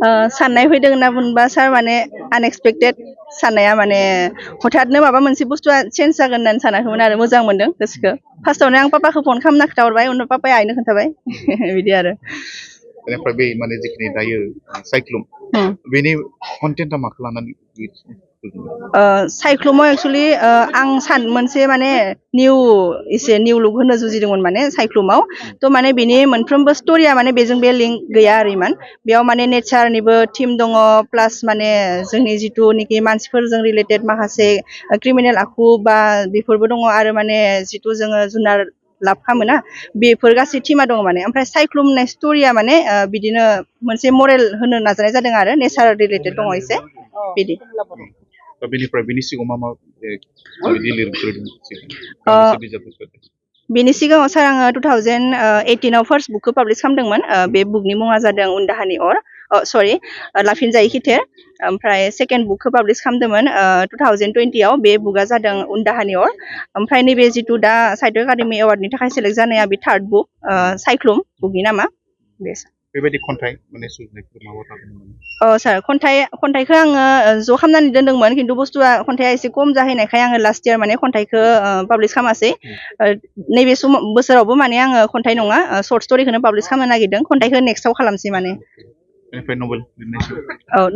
साननाय फैदों होनना बुंबा सार माने आनएक्सपेक्टेड साननाया माने हठाथनो माबा मोनसे बुस्थुआ चेन्ज जागोन होननानै सानाखैमोन आरो मोजां मोनदों गोसोखौ फार्स्टआवनो आं पापाखौ फन खालामना खोन्थाहरबाय उनाव पापाया आइनो खोन्थाबाय बिदि आरो बेनिफ्राय बे माने जिखिनि दायो साइक्लुम बेनि कन्टेन्टआ माखौ लानानै साइक्लुमाव एक्सुवेलि आं मोनसे माने एसे निउ लुक होनो जुजिदोंमोन माने साइक्लुमाव थ' माने बिनि मोनफ्रोमबो स्ट'रिया माने बेजों बे लिंक गैया आरो इमान बेयाव माने नेचारनिबो थिम दङ प्लास माने जोंनि जिथुनिखि मानसिफोरजों रिलेटेड माखासे क्रिमिनेल आखु बा बेफोरबो दङ आरो माने जिथु जोङो जुनार लाब खालामोना बेफोर गासै थिमा दङ माने ओमफ्राय साइक्लुम होननाय स्ट'रिया माने बिदिनो मोनसे मरेल होनो नाजानाय जादों आरो नेचार रिलेटेड दङ एसे बिदि बेनिफ्राय बेनि सिगाङाव मा बेनि सिगाङाव सार आङो 2018आव फार्स्ट बुकखौ पाब्लिश खालामदोंमोन बे बुकनि मुङा जादों उन्दाहानि अर लाफिनजायै खिथेर ओमफ्राय सेकेन्ड बुकखौ पाब्लिश खालामदोंमोन 2020आव बे बुकआ जादों उन्दाहानि अर ओमफ्राय नैबे जिथु दा साहित्य एकाडेमि एवार्डनि थाखाय सेलेक्ट जानाया बे थार्ड बुक साइक्लुम बुकनि नामा बेबायदि खन्थाइ माने सुजुनायफोर माबा सार खन्थाइखौ आङो ज' खालामनानै दोनदोंमोन खिन्थु बुस्थुआ खन्थाइआ एसे खम जाहैनायखाय आङो लास्ट इयार माने खन्थाइखौ पाब्लिश खालामासै नैबे बोसोरावबो माने आङो खन्थाइ नङा सर्ट स्ट'रिखौनो पाब्लिश खालामनो नागिरदों खन्थाइखौ नेक्स्टआव खालामसै माने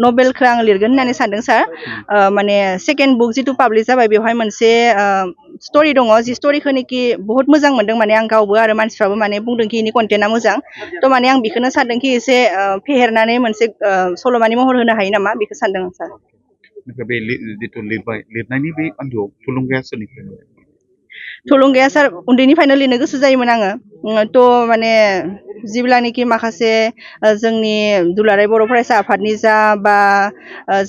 नभेलखौ आं लिरगोन होननानै सानदों सार माने सेकेन्ड बुक जिथु पाब्लिश जाबाय बेवहाय मोनसे स्ट'रि दङ जि स्ट'रिखौनोखि बहुत मोजां मोनदों माने आं गावबो आरो मानसिफ्राबो माने बुंदोंखि इनि कन्टेन्टआ मोजां थ' माने आं बेखौनो सानदोंखि एसे फेहेरनानै मोनसे सल'मानि महर होनो हायो नामा बेखौ सानदों सार बे जिथु लिरनायनि बे आन्दोआव थुलुंगाया सोरनिफ्राय थुलुंगाया सार उन्दैनिफ्रायनो लिरनो गोसो जायोमोन आङो थ' माने जेब्लानोखि माखासे जोंनि दुलाराय बर' फरायसा आफादनि जा बा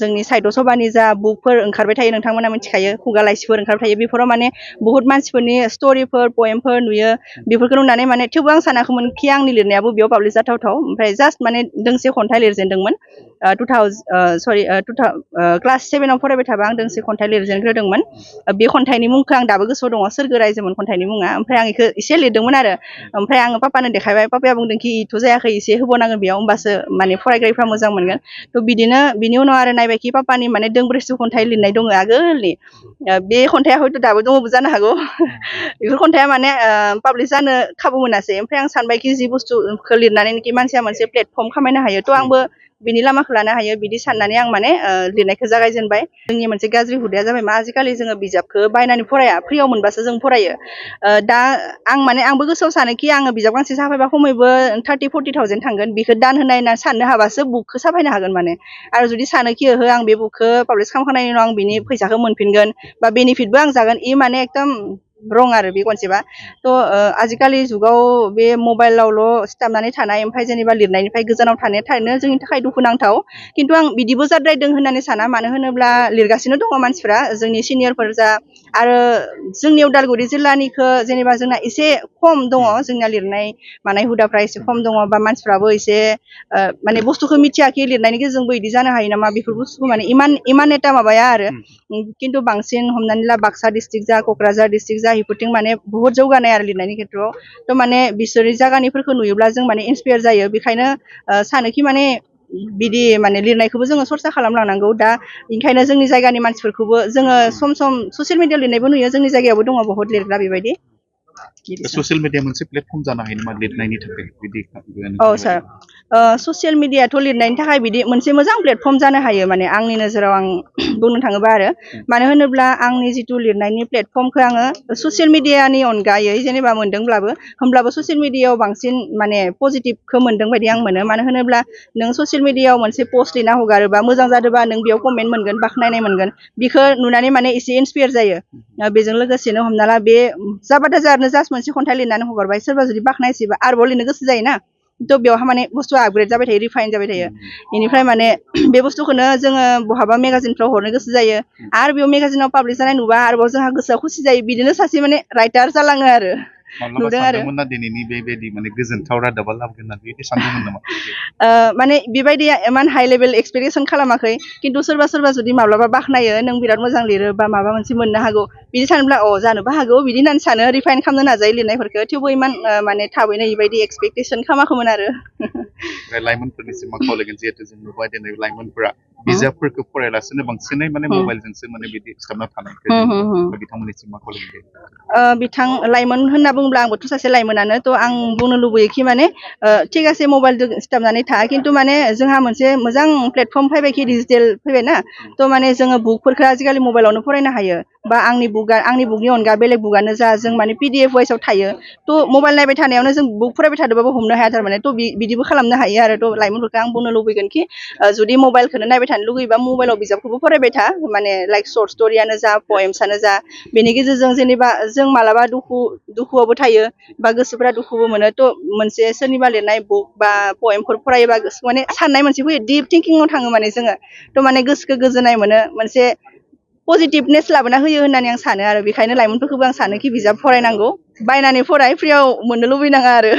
जोंनि साहित्य सभानि जा बुकफोर ओंखारबाय थायो नोंथांमोना मिथिखायो खुगा लाइसिफोर ओंखारबाय थायो बेफोराव माने बहुत मानसिफोरनि स्ट'रिफोर पएमफोर नुयो बेफोरखौ नुनानै माने थेवबो आं सानाखैमोन कि आंनि लिरनायाबो बेयाव पाब्लिश जाथावथाव ओमफ्राय जास्ट माने दोंसे खन्थाइ लिरजेनदोंमोन क्लास 7आव फरायबाय थाबा आं दोंसे खन्थाइ लिरजेनग्रोदोंमोन बे खन्थाइनि मुंखौ आं दाबो गोसोआव दङ सोरगो रायजोमोन खन्थाइनि मुङा ओमफ्राय आं बेखौ एसे लिरदोंमोन आरो ओमफ्राय आङो पापानो देखायबाय पापाया बुंदों कि इथ' जायाखै एसे होबावनांगोन बेयाव होमबासो माने फरायग्राफ्रा मोजां मोनगोन थ' बिदिनो बिनि उनाव आरो नायबायखि पापानि माने दोंब्रैसो खन्थाइ लिरनाय दङ आगोलनि बे खन्थाइआ हयथ' दाबो दङबो जानो हागौ बेफोर खन्थाइआ माने पाब्लिश जानो खाबु मोनासै ओमफ्राय आं सानबायखि जि बुस्थुखौ लिरनानैखि मानसिया मोनसे प्लेटफर्म खामायनो हायो थ' आंबो बिनि लामाखौ लानो हायो बिदि साननानै आं माने लिरनायखौ जागायजेनबाय जोंनि मोनसे गाज्रि हुदाया जाबाय मा आजिखालि जोङो बिजाबखौ बायनानै फराया फ्रियाव मोनबासो जों फरायो दा आंबो गोसोआव सानोखि आङो बिजाब गांसे साफायबा खमैबो 30-40,000 थांगोन बेखौ दान होनाय होनना साननो हाबासो बुकखौ साफायनो हागोन माने आरो जुदि सानोखि ओहो आं बे बुकखौ पाब्लिश खालामखांनायनि उनाव आं बिनि फैसाखौ मोनफिनगोन बा बेनिफिटबो आं जागोन इ माने एकदम रं आरो बे कनसेप्टआ थ' आजिखालि जुगाव बे मबाइलावल' सिथाबनानै थानाय ओमफ्राय जेनेबा लिरनायनिफ्राय गोजानाव थानाया थारैनो जोंनि थाखाय दुखुनांथाव खिन्थु आं बिदिबो जाद्रायदों होननानै साना मानो होनोब्ला लिरगासिनो दङ मानसिफ्रा जोंनि सिनियरफोर जा आरो जोंनि उदालगुरि जिल्लानिखौ जेनेबा जोंना एसे खम दङ जोंना लिरनाय मानाय हुदाफ्रा एसे खम दङ बा मानसिफ्राबो एसे माने बुस्थुखौ मिथियाखि लिरनायनि गेजेरजोंबो बिदि जानो हायो नामा बेफोर बुस्थुखौ माने इमान एटा माबाया आरो खिन्थु बांसिन हमनानै ला बाक्सा डिस्ट्रिक्ट जा क'क्राझार डिस्ट्रिक्ट जा बेफोरथिं माने बहुत जौगानाय आरो लिरनायनि खेथ्रआव थ' माने बिसोरनि जायगानिफोरखौ नुयोब्ला जों माने इन्सपायार जायो बेखायनो सानोखि माने बिदि माने लिरनायखौबो जोङो सरसा खालामलांनांगौ दा ओंखायनो जोंनि जायगानि मानसिफोरखौबो जोङो सम ससियेल मिडियायाव लिरनायबो नुयो जोंनि जायगायावबो दङ बहुत लिरग्रा बेबायदि ससियेल मिडिया मोनसे प्लेटफर्म जानो हायो नामा लिरनायनि थाखाय बिदि सार ससियेल मिडियाथ' लिरनायनि थाखाय बिदि मोनसे मोजां प्लेटफर्म जानो हायो माने आंनि नोजोराव आं बुंनो थाङोबा आरो मानो होनोब्ला आंनि जिथु लिरनायनि प्लेटफर्मखौ आङो ससियेल मिडियानि अनगायै जेनेबा मोनदोंब्लाबो होमब्लाबो ससियेल मिडियायाव बांसिन माने पजिटिभखौ मोनदों बायदि आं मोनो मानो होनोब्ला नों ससियेल मिडियायाव मोनसे पस्ट लिरना हगारोबा मोजां जादोंबा नों बेयाव कमेन्ट मोनगोन बाख्नायनाय मोनगोन बेखौ नुनानै माने एसे इन्सपायार जायो बेजों लोगोसेनो हमना ला बे जाबाथा जारनो जास्ट मोनसे खन्थाइ लिरनानै हगारबाय सोरबा जुदि बाख्नायसैबा आरोबाव लिरनो गोसो जायोना थ' बेवहाय माने बुस्थुआ आपग्रेड जाबाय थायो रिफाइन जाबाय थायो बेनिफ्राय माने बे बुस्थुखौनो जोङो बहाबा मेगाजिनफ्राव हरनो गोसो जायो आरो बेयाव मेगाजिनाव पाब्लिश जानाय नुबा आरोबाव जोंहा गोसोआ खुसि जायो बिदिनो सासे माने राइटार जालाङो आरो नुदों आरो दिनैनि बेबायदि माने गोजोनथाव रादाबा लाबोगोन होननानै बिदि सानदोंमोन नामा माने बेबायदि इमान हाइ लेभेल एक्सपेक्टेसन खालामाखै खिन्थु सोरबा जुदि माब्लाबा बाख्नायो नों बिराद मोजां लिरो बा माबा मोनसे मोननो हागौ बिदि सानोब्ला जानोबो हागौ बिदि होननानै सानो रिफाइन खालामनो नाजायो लिरनायफोरखौ थेवबो इमान माने थाबैनो इबायदि एक्सपेक्टेसन खालामाखैमोन आरो ओमफ्राय लाइमोनफोरनिसिम मा खावलायगोन जिहेतु जों नुबाय दिनै लाइमोनफोरा बिजाबफोरखौ फरायालासिनो बांसिनै माने मबाइलजोंसो माने बिदि सिथाबना थानायखौ जों बिथांमोननिसिम मा खावलायगोन बिथां लाइमोन होनना बुङोब्ला आंबोथ' सासे लाइमोनानो थ' आं बुंनो लुबैयोखि माने थिग आसे मबाइलजों सिथाबनानै था खिन्थु माने जोंहा मोनसे मोजां प्लेटफर्म फैबायखि डिजिटेल फैबायना थ' माने जोङो बुकफोरखौ आजिखालि मबाइलावनो फरायनो हायो बा आंनि बुकनि अनगा बेलेग बुकआनो जा जों माने PDF वाइसआव थायो थ' मबाइल नायबाय थानायावनो जों बुक फरायबाय थादोंबाबो हमनो हाया थारमाने थ' बिदिबो खालामनो हायो आरो थ' लाइमोनफोरखौ आं बुंनो लुबैगोन कि जुदि मबाइलखौनो नायबाय थानो लुगैयोबा मबाइलाव बिजाबखौबो फरायबाय था माने लाइक सर्ट स्ट'रियानो जा पएम्सआनो जा बेनि गेजेरजों जेनेबा जों मालाबा दुखुआवबो थायो बा गोसोफोरा दुखुबो मोनो थ' मोनसे सोरनिबा लिरनाय बुक बा पएमफोर फरायोबा माने साननाय मोनसे फैयो डिप थिंकिंआव थाङो माने जोङो थ' माने गोसोखौ गोजोननाय मोनो मोनसे पजिटिभनेस लाबोना होयो होननानै आं सानो आरो बेखायनो लाइमोनफोरखौबो आं सानो कि बिजाब फरायनांगौ बायनानै फराय फ्रियाव मोननो लुबैनाङा आरो